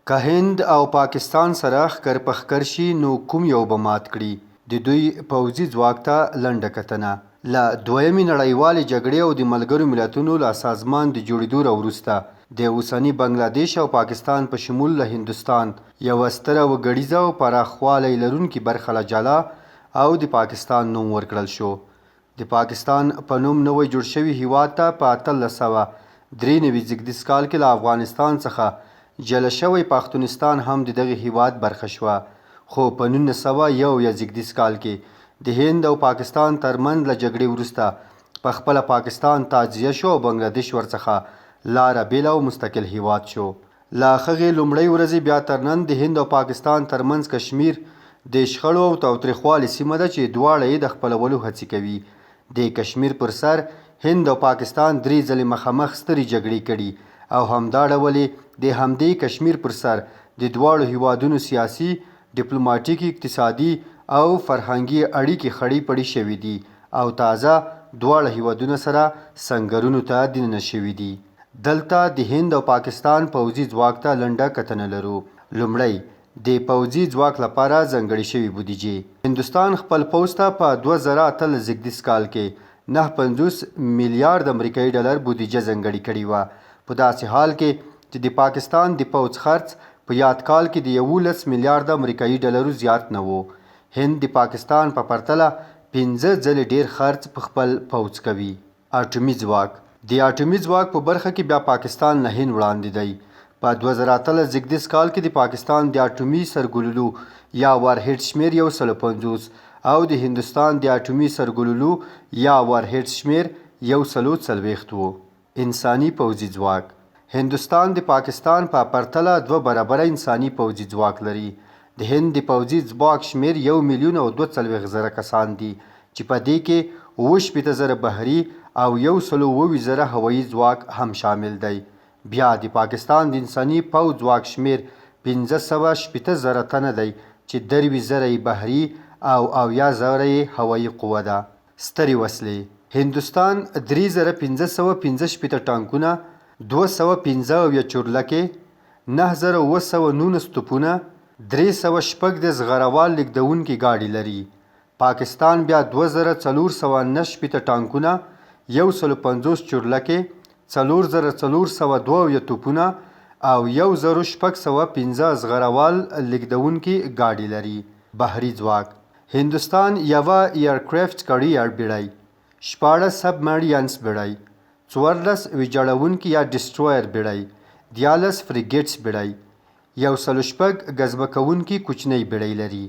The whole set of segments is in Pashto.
که هند او پاکستان سره ښکر په ښکر شي نو کوم یو به مات کړي؟ د دوی پوځي ځواک ته لنډه کتنه. له دویمې نړیوالې جګړې او د ملګرو ملتونو له سازمان د جوړېدو را وروسته د اوسني بنګله دېش او پاکستان په شمول له هندوستان یوه ستره وګړیزه او پراخوالی لرونکې برخه له جلا او د پاکستان نوم ورکړل شو. د پاکستان په نوم نوی جوړ شوي هیواد ته په 1893 زیږدیز کال کې له افغانستان څخه جلا شوی پښتونستان هم د دغه هیواد برخه شوه، خو په 1971 زیږدیز کال کې د هند او پاکستان تر منځ له جګړې وروسته په خپله پاکستان تجزیه شو او بنګله دیش ورڅخه لاره بیله او مستقل هیواد شو. له هغې لومړۍ ورځې بیا تر نن د هند او پاکستان تر منځ کشمیر د شخړو او تاوتریخوالي سیمه ده چې دواړه یې د خپلولو هڅې کوي. د کشمیر پر سر هند او پاکستان درې ځلې مخامخ سترې جګړې کړي او همدا ډول یې د همدې کشمیر پر سر د دواړو هیوادونو سیاسي، ډیپلوماټیکې، اقتصادي او فرهنګي اړیکې خړې پړې شوې دي او تازه دواړه هیوادونه سره سنګرونو ته دننه شوي دي. دلته د هند او پاکستان پوځي ځواک ته لنډه کتنه لرو. لومړی، د پوځي ځواک لپاره ځانګړې شوې بودیجې. هندوستان خپل پوځ ته په 2018 زیږدیز کال کې 59 میلیارد امریکایي ډالر بودیجه ځانګړې کړې وه، په داسې حال کې چې د پاکستان د پوځ خرڅ په یاد کال کې د 11 میلیارد امریکایي ډالرو زیات نه و. هند د پاکستان په پرتله پنځه ځلې ډېر خرڅ په خپل پوځ کوي. اټومي ځواک، د اټومي ځواک په برخه کې بیا پاکستان له هند وړاندې دی. په 2018 زیږدیز کال کې د پاکستان د اټومي سرګلولو یا وارهیډ شمېر 150 او د هندوستان د اټومي سرګلولو یا وارهیډ شمېر 140 وو. انساني پوځي ځواک، هندوستان د پاکستان په پرتله دوه برابره انساني پوځي ځواک لري. د هند د پوځي ځواک شمېر یو میلیون او 42 زره کسان دي چې په دې کې 67 زره بحري او 127 زره هوایي ځواک هم شامل دی. بیا د پاکستان د انساني پوځ ځواک شمېر 560 زره تنه دی چې 23 زره یې بحري او 70 زره یې هوایي قوه ده. سترې وسلې، هندوستان 3565 ټانکونه، 275 چورلکې، 9719 توپونه، 336 زغروال لېږدوونکي ګاډي لري. پاکستان بیا 2469 ټانکونه، 150 چورلکې، 4472 توپونه او 1605 زغروال لېږدوونکي ګاډي لري. بحري ځواک، هندوستان یوه ایرکرافټ کړیر بیړۍ، 16 سب مارینز بیړۍ، 14 ویجاړونکي یا ډیسټرویر بیړۍ، 13 فریګیټس بیړۍ، 106 ګزمه کوونکي کوچنۍ بیړۍ لري.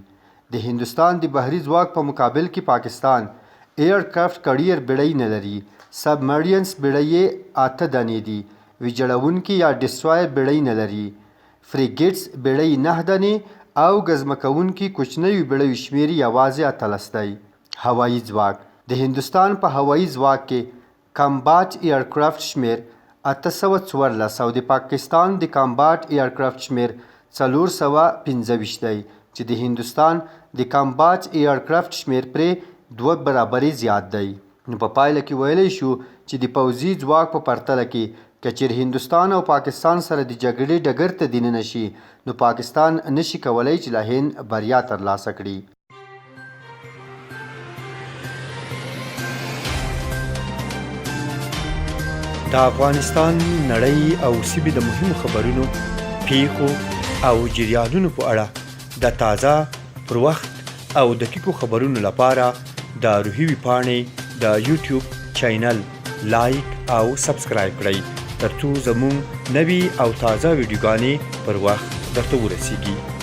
د هندوستان د بحري ځواک په مقابل کې پاکستان ایرکرافټ کړیر بیړۍ نه لري، سب مارینز بیړۍ یې اته دانې دي، ویجاړونکي یا ډیسټرویر بیړۍ نه لري، فریګیټس بیړۍ نهه دانې او ګزمه کوونکي کوچنیو بیړیو شمېر یې یوازې 18 دی. هوایي ځواک، د هندوستان په هوایي ځواک کې کمباټ ایرکرافټ شمېر 814 او د پاکستان د کمباټ ایرکرافټ شمېر 425 دی چې د هندوستان د کمباټ ایرکرافټ شمېر پرې دوه برابرې زیات دی. نو په پایله کې ویلی شو چې د پوځي ځواک په پرتله کې که چېرې هندوستان او پاکستان سره د جګړې ډګر ته دننه شي نو پاکستان نشي کولی چې له هند بریا ترلاسه کړي. د افغانستان، نړۍ او سیمې د مهمو خبرونو، پیښو او جریانونو په اړه د تازه، پر وخت او دقیقو خبرونو لپاره د روهي ویبپاڼې د یوټیوب چینل لایک او سبسکرایب کړئ ترڅو زموږ نوي او تازه ویډیوګانې پر وخت درته ورسیږي.